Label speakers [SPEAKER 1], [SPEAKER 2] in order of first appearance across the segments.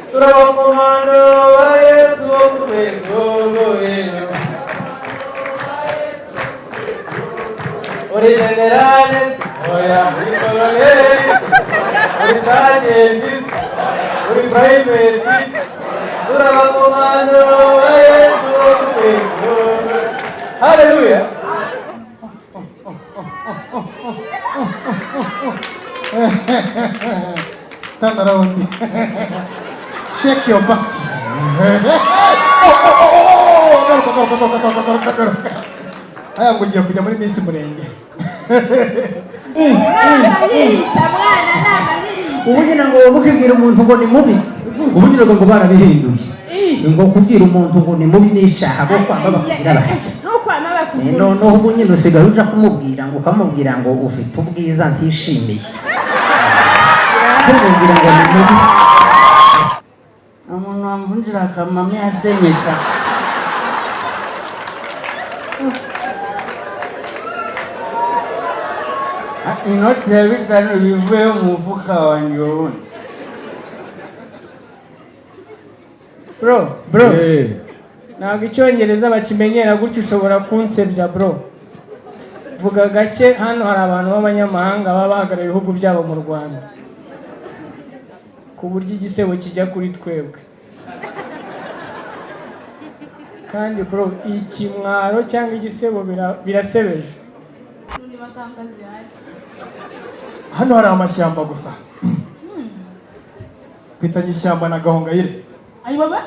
[SPEAKER 1] Turabakomando ba Yesu bo ku rwego rwo hejuru. Uri general? Oya. Uri colonel? Uri sergeant? Uri private? Turabakomando ba Yesu bo ku rwego. Haleluya!
[SPEAKER 2] Turn around. Shake your butt. Garuka, garuka, garuka, garuka, garuka, garuka. Aya, ngo ugiye kujya muri Miss Murenge.
[SPEAKER 3] Namahirita mwana, namahirita.
[SPEAKER 4] Ubu nyine ngo wowe ukibwira umuntu ngo ni mubi, ubu nyine ngo barabihinduye, ngo kubwira umuntu ngo ni mubi ni icyaha, bo kwanga bakubwira bati
[SPEAKER 3] Ntukwama bakuvura.
[SPEAKER 4] Noneho ubu nyine usigaye uja kumubwira ngo, ukamubwira ngo ufite ubwiza ntishimiye, kumubwira ngo ni mubi.
[SPEAKER 5] Umuntu wamvunjira akamami asenyesa. Ah, inoti ya 5 bivuye mu mufuka wanjye ubundi.
[SPEAKER 6] Bro, bro, ntabwo icyongereza bakimenyera gutyo, ushobora kunsebya, bro. Vuga gake, hano hari abantu b'abanyamahanga baba bahagarariye ibihugu byabo mu Rwanda, ku buryo igisebo kijya kuri twebwe. Kandi bro, ikimwaro cyangwa igisebo birasebeje.
[SPEAKER 2] Hano hari amashyamba gusa. Twitanye ishyamba na Gahongayire.
[SPEAKER 3] Ayi baba.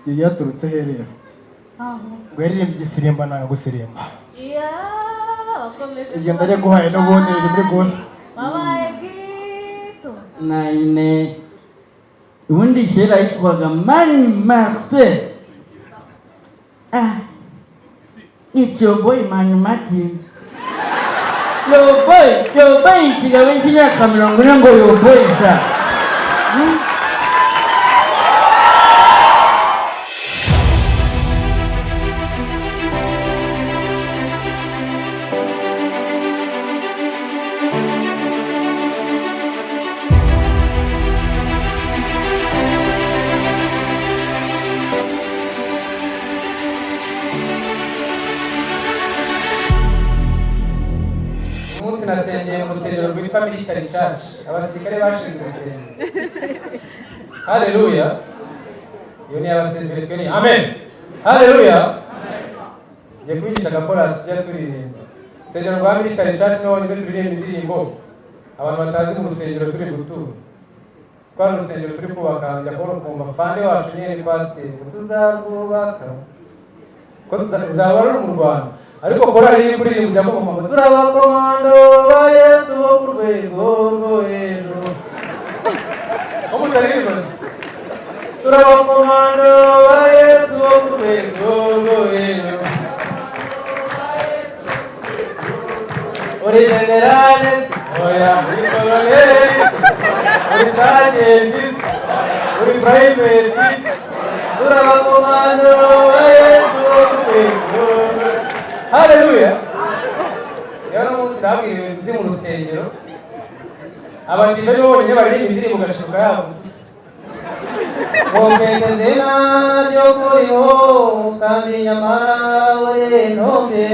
[SPEAKER 2] Yari yaturutse he rero?
[SPEAKER 3] Aho.
[SPEAKER 2] Ngo yaririmbye igisirimba nanga gusirimba.
[SPEAKER 3] Iya, bakomeje.
[SPEAKER 2] Iryo ndariguhaye n'ubundi riri muri gospel.
[SPEAKER 3] Babaye gito.
[SPEAKER 5] Nine ubundi kera yitwaga Mani Martin. Ah, it's your boy Mani Martin, your boy, your boy. Ikigabo cy'imyaka 40 ngo your boy sha. Hmm?
[SPEAKER 1] Uyu munsi nasengeye mu rusengero rwitwa Military Church, abasirikare bashinze urusengero. Haleluya! Iyo ni abasirikare, twe ni amen. Haleluya! Ngiye kubigisha agakorasi tujya turirimba. Urusengero rwa Military Church niho honyine turirimba indirimbo abantu batazi. Mu rusengero turi gutura, twari urusengero turi kubaka, njya kubona ukumva fande wacu nyine ni pasiteri, ngo tuzarwubaka ko ruzaba ruri mu Rwanda. Ariko korali iri kuririmba, ujya kumva ngo turabakomando ba Yesu bo ku rwego rwo hejuru. Ko mutaririmba turabakomando ba Yesu bo ku rwego rwo hejuru? Uri general? Oya. Uri colonel? Uri sergeant? Uri private? Turabakomando ba Yesu bo ku rwego. Haleluya! Rero uno munsi ndababwira ibintu biri mu rusengero. Abadive nibo bonyine baririmba indirimbo ugashiruka yavutse, ngo mfite izina ryo kuriho kandi nyamara uri intumbi.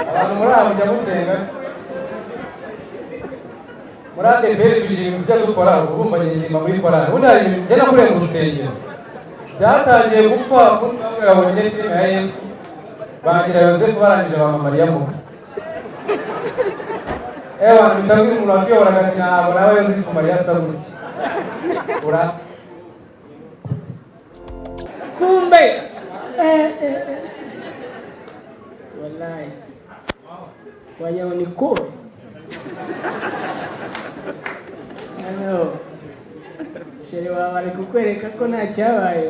[SPEAKER 1] Abantu muri aha mujya musenga se? Muri ADEPR tugira ibintu tujya dukora. Urumva ndirimba muri korali, ubundi hari ibintu njya nakuriye mu rusengero byatangiye gupfa. Umunsi bamwe babonye filime ya Yesu, bangira Yosefu, barangije bampa Mariya muka. Ewa, bitabwira umuntu watuyoboraga ati ntabwo nawe Yosefu Mariya asa gutya ura.
[SPEAKER 6] Kumbe eh. Wallahi wagira ngo ni kobe hano. Chéri wawe ari kukwereka ko nta cyabaye.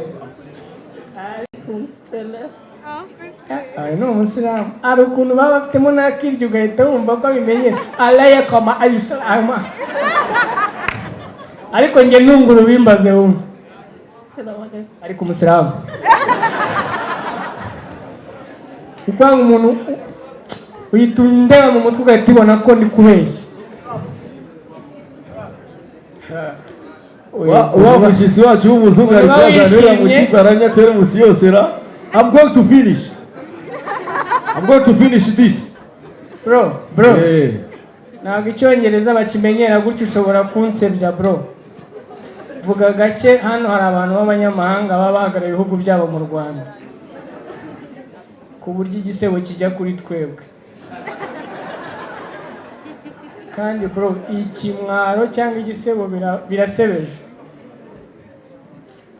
[SPEAKER 3] Ari kunsema.
[SPEAKER 6] Ayo ni umusilamu. Hari ukuntu baba bafitemo n'akiryo, ugahita wumva ko abimenyera, alayekoma ayusalama. Ariko njye ntungura ubimbaze wumva.
[SPEAKER 3] Salamu alaikum.
[SPEAKER 6] Ariko umusilamu, kuko umuntu uhita undeba mu mutwe ugahita ubona ko ndi kubeshya.
[SPEAKER 7] Wa mushyitsi wacu w'umuzungu ari
[SPEAKER 6] Uba
[SPEAKER 7] kuyazana uriya
[SPEAKER 6] wishimye.
[SPEAKER 7] mutipe aranyatera musi yose ra. I'm going to finish. I'm going to finish this.
[SPEAKER 6] Bro, bro, ntabwo icyongereza bakimenyera gutyo, ushobora kunsebya, bro. Vuga gake, hano hari abantu b'abanyamahanga baba bahagarariye ibihugu byabo mu Rwanda, ku buryo igisebo kijya kuri twebwe. Kandi bro, ikimwaro cyangwa igisebo birasebeje.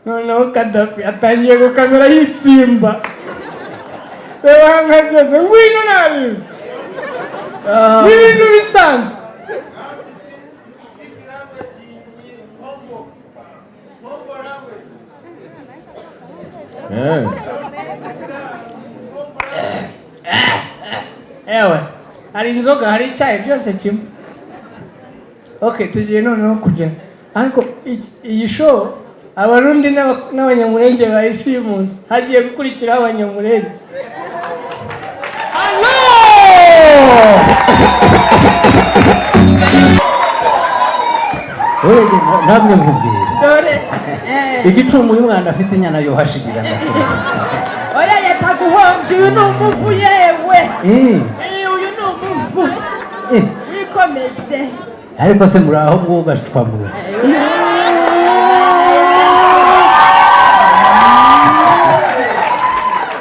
[SPEAKER 6] Noneho Kadafi atangiye gukamera yitsimba, reba nka byose, ngwino nabi, ni ibintu bisanzwe. Ewe, hari inzoga, hari icyayi, byose kimwe. Okay, tugiye noneho kugera, ariko iyi show Abarundi n'Abanyamurenge bayishimuse, hagiye gukurikiraho Abanyamurenge. Hello!
[SPEAKER 4] Wowe namwe nkubwira.
[SPEAKER 5] Dore.
[SPEAKER 4] Igicumbi, uyu mwana afite inyana yohashigira.
[SPEAKER 5] Oya, yataguhombye, uyu ni umuvu yewe. Uyu ni umuvu. Wikomeze.
[SPEAKER 4] Ariko se muri aho bwugashwamura?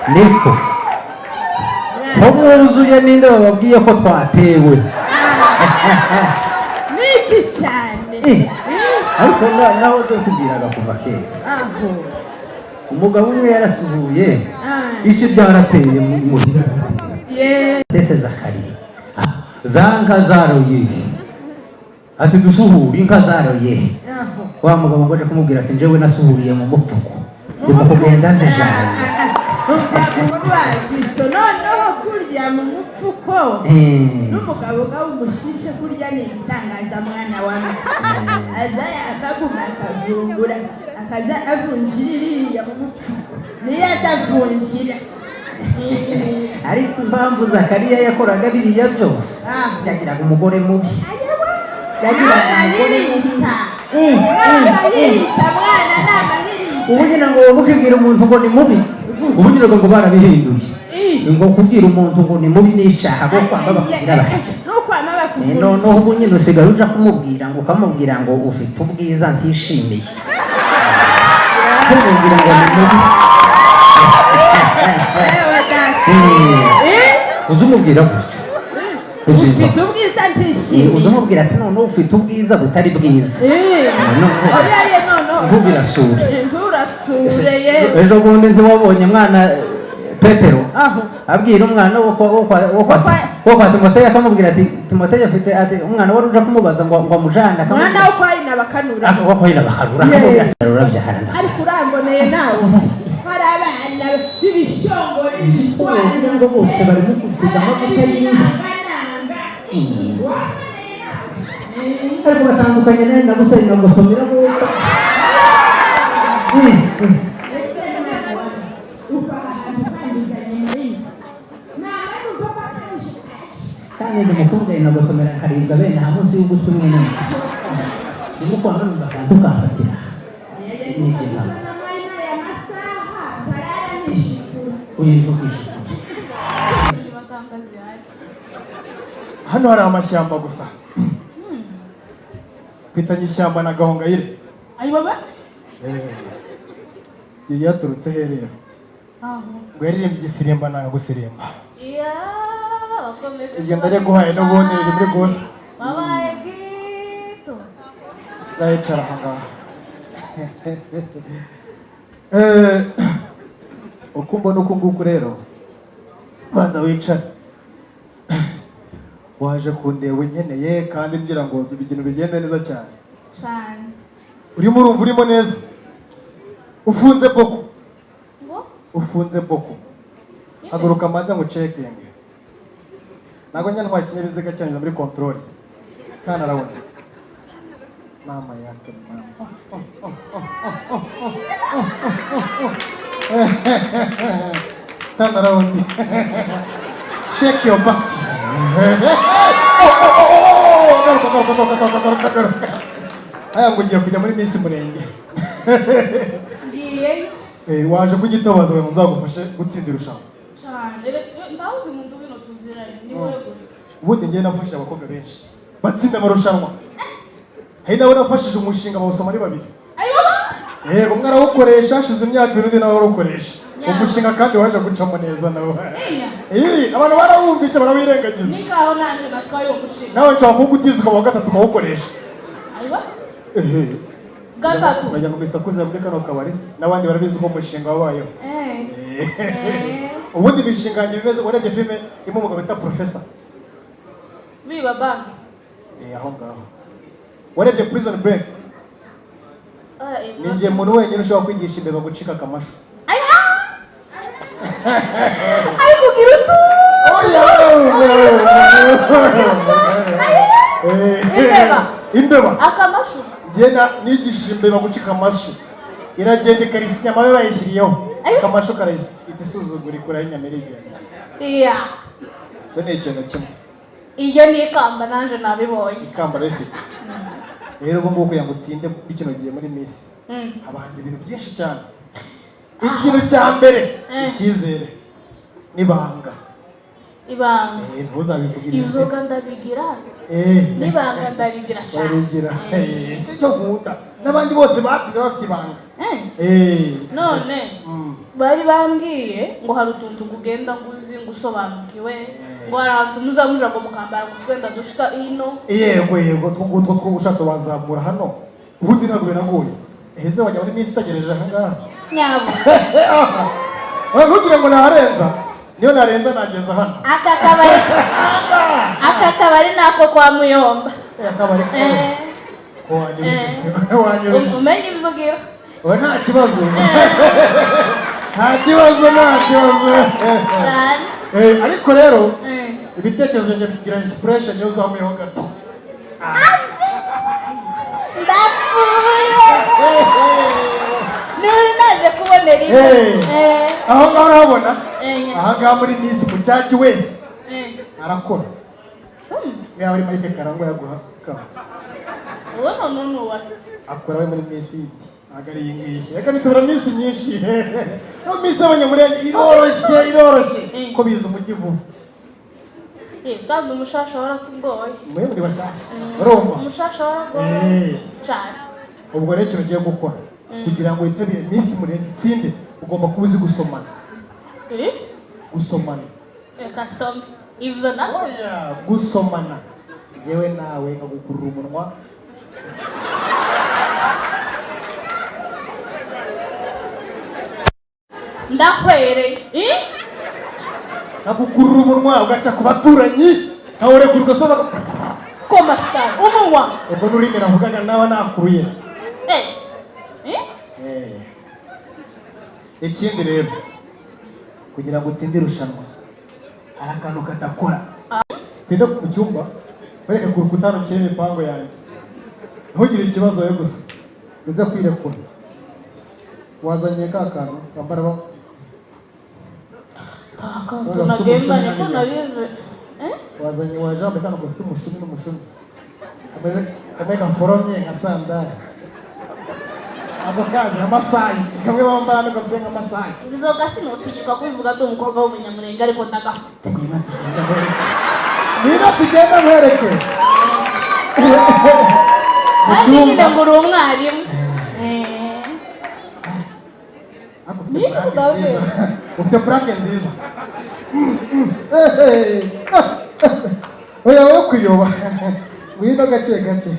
[SPEAKER 4] Niko ko mwuzuye, ninde bababwiye ko twatewe?
[SPEAKER 5] Niki cyane.
[SPEAKER 4] Ariko nahoze nkubwiraga kuva kera.
[SPEAKER 5] Aho.
[SPEAKER 4] Umugabo umwe yarasuhuye.
[SPEAKER 5] Ah.
[SPEAKER 4] Iki byarateye muhira.
[SPEAKER 5] Ye.
[SPEAKER 4] Ese Zakariya, za nka zaroye? Ati dusuhure, inka zaroye.
[SPEAKER 5] Aho.
[SPEAKER 4] Wa mugabo ngo aje kumubwira ati njyewe nasuhuriye mu mupfuko, ndimo kugenda nzijanye.
[SPEAKER 5] Umva, noneho kurya mu mupfuko n'umugabo ngawe umushishe kurya ni igitangaza, mwana wa aza akaguma akavungura, akaza avunjira iriya mu mupfuko, niyo atavunjira.
[SPEAKER 4] Ariko impamvu Zakariya yakoraga biriya byose, yagiraga umugore mubi, yagiraga umugore mubi.
[SPEAKER 5] Amahirita amahirita mwana, ni amahirita.
[SPEAKER 4] Ubu nyine ngo wowe ukibwira umuntu ngo ni mubi, ubu nyine ngo barabihinduye, ngo kubwira umuntu ngo ni mubi n'icyaha, bo kwanga bakubwira bati
[SPEAKER 5] Nukwama bakuvunja.
[SPEAKER 4] Noneho ubu nyine usigaye uja kumubwira ngo, ukamubwira ngo ufite ubwiza ntishimiye, kumubwira ngo ni mubi.
[SPEAKER 5] Ewe data.
[SPEAKER 4] Uzi umubwira gutyo.
[SPEAKER 5] Ufite ubwiza ntishimiye.
[SPEAKER 4] Uzi umubwira ati noneho ufite ubwiza butari bwiza. Noneho
[SPEAKER 5] Oya ye, noneho
[SPEAKER 4] ntubirasure.
[SPEAKER 5] Nturasure yewe.
[SPEAKER 4] Ejo bundi ntiwabonye mwana Petero
[SPEAKER 5] Aho.
[SPEAKER 4] abwira umwana wo kwa Timoteyo, akamubwira ati Timoteyo afite, ati umwana wari uje kumubaza ngo amujane,
[SPEAKER 5] mwana
[SPEAKER 4] akamubwira
[SPEAKER 5] wo kwa nyina bakanura.
[SPEAKER 4] Wo kwa nyina bakanura, akamubwira ati urabyara.
[SPEAKER 5] Ariko uramboneye nawe hari abana b'ibishongore.
[SPEAKER 4] Kugira ngo bose barimo gusiga amavuta y'inka, ariko batandukanye nawe na Musoni ngo komera nk'uko. Kandi ndi mukobwa inagotomera nkaribwa bene aha munsi y'ugutwi mwene, ndimo kwanga numva akantu kamfatira n'ibyiza uyu ntukishimire.
[SPEAKER 2] Hano hari amashyamba gusa, mfitanye ishyamba na Gahongayire.
[SPEAKER 3] Ayi baba.
[SPEAKER 2] Yari yaturutse he rero?
[SPEAKER 3] Aho.
[SPEAKER 2] Ngo yaririmbye igisirimba, nanga gusirimba.
[SPEAKER 3] Iya, bakomeje.
[SPEAKER 2] Iryo ndariguhaye n'ubundi riri muri gospel.
[SPEAKER 3] Babaye gito.
[SPEAKER 2] Ndayicara aha ngaha. Uko mbona uku nguku rero, banza wicare. Waje kundeba unkeneye, kandi ngira ngo ibintu bigende neza cyane.
[SPEAKER 3] Cyane.
[SPEAKER 2] Urimo urumva urimo neza, ufunze boko.
[SPEAKER 3] Ngo?
[SPEAKER 2] Ufunze boko. Haguruka mbanze ngo checking. Ntabwo njya ntwara ikinyabiziga cyanyuze muri control. Turn around. Mama yake mama. Turn around. Shake your butt. Oh, garuka, garuka, garuka, garuka, garuka, garuka. Aya ngo ugiye kujya muri Miss Murenge.
[SPEAKER 3] Ngiyeyo.
[SPEAKER 2] Waje kugitabaza ngo nzagufashe gutsinda irushanwa.
[SPEAKER 3] Cyane. Reka ndawundi muntu wino tuziranye ni wowe gusa.
[SPEAKER 2] Ubundi njyewe nafashije abakobwa benshi batsinda amarushanwa. Hari nawe nafashije umushinga bawusoma ari babiri.
[SPEAKER 3] Ayo.
[SPEAKER 2] Yego, umwe arawukoresha hashize imyaka 2, undi nawe arawukoresha.
[SPEAKER 3] Yeah.
[SPEAKER 2] Umushinga kandi waje gucamo neza nawe.
[SPEAKER 3] Iya.
[SPEAKER 2] Abantu barawumvisha barawirengagiza.
[SPEAKER 3] Nikaho nanjye natwaye uwo mushinga.
[SPEAKER 2] Nawe nshobora kuwugutiza ukaba wa gatatu ukawukoresha.
[SPEAKER 3] Ayo.
[SPEAKER 2] Ehe.
[SPEAKER 3] Gatatu.
[SPEAKER 2] Bajya ngo bisakuze muri kano kabari se, n'abandi barabizi ko umushinga wabayeho. Ubundi imishinga yanjye bimeze, urebye filime irimo umugabo bita Professor.
[SPEAKER 3] Biba banki.
[SPEAKER 2] Aho ngaho. Warebye Prison Break?
[SPEAKER 3] Ah,
[SPEAKER 2] Ni njye muntu wenyine ushobora kwigisha imbeba gucika akamashu.
[SPEAKER 3] Ayo. Ari kugira utu.
[SPEAKER 2] Oya!
[SPEAKER 3] Imbeba.
[SPEAKER 2] Imbeba.
[SPEAKER 3] Akamashu.
[SPEAKER 2] Njye nigishije imbeba gucika amashu. Iragenda ikarisa inyama be bayishyiriyeho.
[SPEAKER 3] Ayo.
[SPEAKER 2] Akamashu karayisa. Ita isuzugura ikuraho inyama irigenda.
[SPEAKER 3] Iya.
[SPEAKER 2] Icyo ni ikintu kimwe.
[SPEAKER 3] Iyo ni ikamba nanje nabibonye.
[SPEAKER 2] Ikamba rifite. Rero ubu ngubu kugira ngo utsinde muri kino gihe muri Miss, habanza ibintu byinshi cyane. Ikintu cya mbere, icyizere n'ibanga.
[SPEAKER 3] Ibanga.
[SPEAKER 2] Ntuzabivugire.
[SPEAKER 3] Izoga ndabigira. N'ibanga ndarigira cyane.
[SPEAKER 2] Barigira. Icyo cyo nkunda. N'abandi bose batsinze bafite ibanga.
[SPEAKER 3] None bari bambwiye ngo hari utuntu kugenda nguzi ngusobanukiwe, ngo hari ahantu muzamuja ngo mukambara ngo twenda dushika ino.
[SPEAKER 2] Yego, yego, two ngutwo two ushatse wazamura hano. Ubundi ntabwo biragoye. Ese wajya muri Miss utagereje aha ngaha?
[SPEAKER 3] Nyabo.
[SPEAKER 2] Oya, ntugire ngo narenza. Niyo narenza nageza hano.
[SPEAKER 3] Aka kabari. Aka kabari nako kwa Muyomba.
[SPEAKER 2] Akabari ko wanyurije se. Wanyurije.
[SPEAKER 3] Umenye ibyo ugira.
[SPEAKER 2] Oya, nta kibazo. Nta kibazo, nta kibazo.
[SPEAKER 3] Cyane.
[SPEAKER 2] Ariko rero ibitekerezo byanjye bigira inspiration iyo uzamuyeho gato.
[SPEAKER 3] Ndapfuye. Niba naje kubonera ibi.
[SPEAKER 2] Aho ngaho urahabona? Aha ngaha muri Miss mucaci wese arakora. Yaba ari Mike Karangwa yaguha ikawa.
[SPEAKER 3] Uwo none ni uwa.
[SPEAKER 2] Akora we muri Miss yindi. Ntabwo ari iyi ngiyi. Reka nitubura Miss nyinshi. No Miss y'Abanyamurenge iroroshye, iroroshye. Ko biza umujyi vuba.
[SPEAKER 3] Kandi umushasha waratugoye.
[SPEAKER 2] Mwe muri bashasha. Urumva?
[SPEAKER 3] Umushasha waragoye. Cyane.
[SPEAKER 2] Ubwo rero ikintu ugiye gukora kugira ngo witabire Miss Murenge utsinde, ugomba kuba uzi gusomana. Gusomana.
[SPEAKER 3] Reka nsome. Ibyo na?
[SPEAKER 2] Oya, gusomana. Yewe nawe nkagukurura umunwa.
[SPEAKER 3] Ndahwereye.
[SPEAKER 2] Nkagukurura umunwa ugaca ku baturanyi, nkawurekura ugasoza.
[SPEAKER 3] Koma cyane. Umunwa.
[SPEAKER 2] Ubwo n'ururimi navugaga nawe nakuruye. Ikindi rero kugira ngo utsinde irushanwa hari akantu kadakora. Tugende mu cyumba wereke ku rukuta hano nshyire imipango yanjye. Ntugire ikibazo we gusa uze kwirekura. Wazanye ka kantu kambara ba
[SPEAKER 3] Tunagendanye ko narinje.
[SPEAKER 2] Wazanye wa jambe kano gafite umushumi n'umushumi. Kameze kamwe gaforomye nka sandali. Ako kazi amasayi kamwe bambara niko gafite nk'amasayi.
[SPEAKER 3] Ibizoga sinotinyuka kubivuga ndi umukobwa w'umunyamurenge ariko ndagafite.
[SPEAKER 2] Ngwino tugenda nkwereke. Ngwino tugenda nkwereke.
[SPEAKER 3] Kandi nyine ngo uri umwarimu.
[SPEAKER 2] Ariko ufite plaque nziza. Ufite plaque nziza. Oya wowe kuyoba. Ngwino gake gake.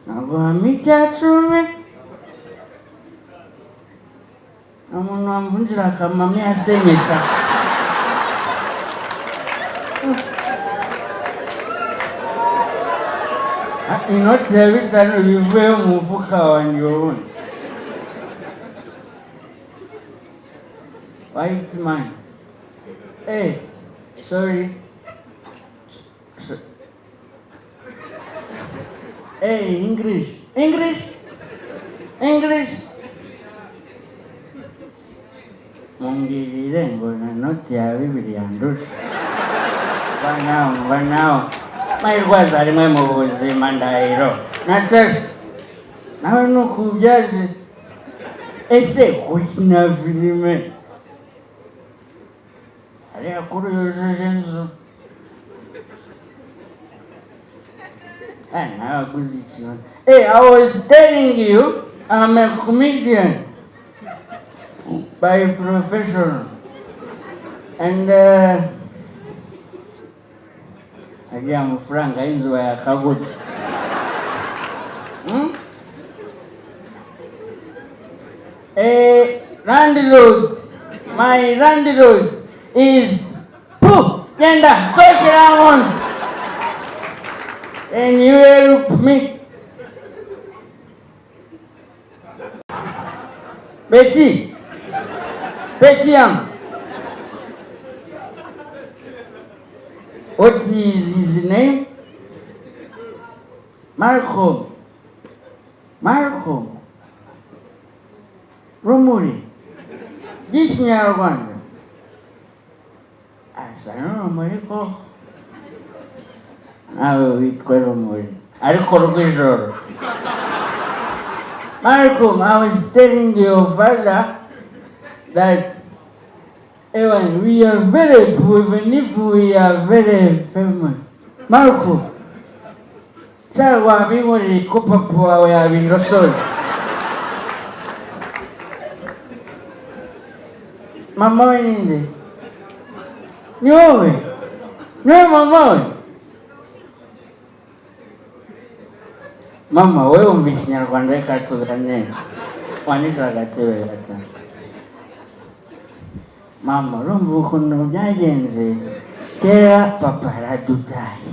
[SPEAKER 8] Naguhama icya 10. Umuntu wamvunjira akamami asenyesa. Inoti ya 5 bivuye mu mufuka wanjye ubundi. White man. Hey, sorry. Hey, English. English? English? Mumbwirire ngo na noti ya bibiri yandusha. Mva nawe, mva nawe. Mahirwe aza rimwe mu buzima ndahiro. Natasha, nawe nuko ubyaje. Ese gukina filime? Hariya kuri yujuje inzu. Nawe aguze ikintu. Hey, I was telling you, I'm a comedian by profession. And agiye amafaranga y'inzu bayakagute. Landlord, my landlord is poo, genda, sohokera mu nzu. Can you help me? Betty, Betty Young. What is his name? Malcolm. Malcolm. Rumuri. Ry'ikinyarwanda. Asa n'urumuri koko. Nawe witwa Rumuri. Ariko rw'ijoro. Malcolm, I was telling your father that Ewan, we are very poor, even if we are very famous. Malcolm, cyangwa wabinkoreye ko papa wawe yabindosoje. Mama we ninde? Ni wowe? Ni wowe mama we? Mama, wowe wumva ikinyarwanda reka tuganire. Wanisha agatebe gato. Mama, urumva ukuntu byagenze? Kera papa yaradutaye.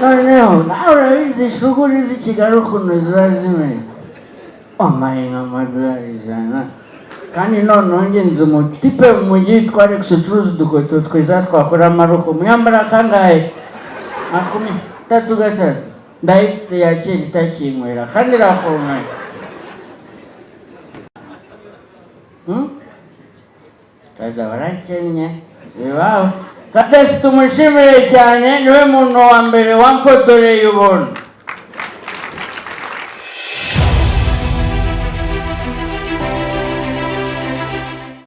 [SPEAKER 8] Noneho nawe urabizi shuguri z'i Kigali ukuntu ziba zimeze. Wampaye nk'amadolari 100. Kandi noneho njye nzi umutipe mu mujyi witwa Alex ucuruza udukweto twiza twakora amaboko. Muyambara kangahe? Makumi tatu gatatu. Ndayifite ya kera itakinywera kandi irakomeye. Kaza barakennye bibaho. Kadafite umushimire cyane, niwe muntu wa mbere wamfotoreye ubuntu.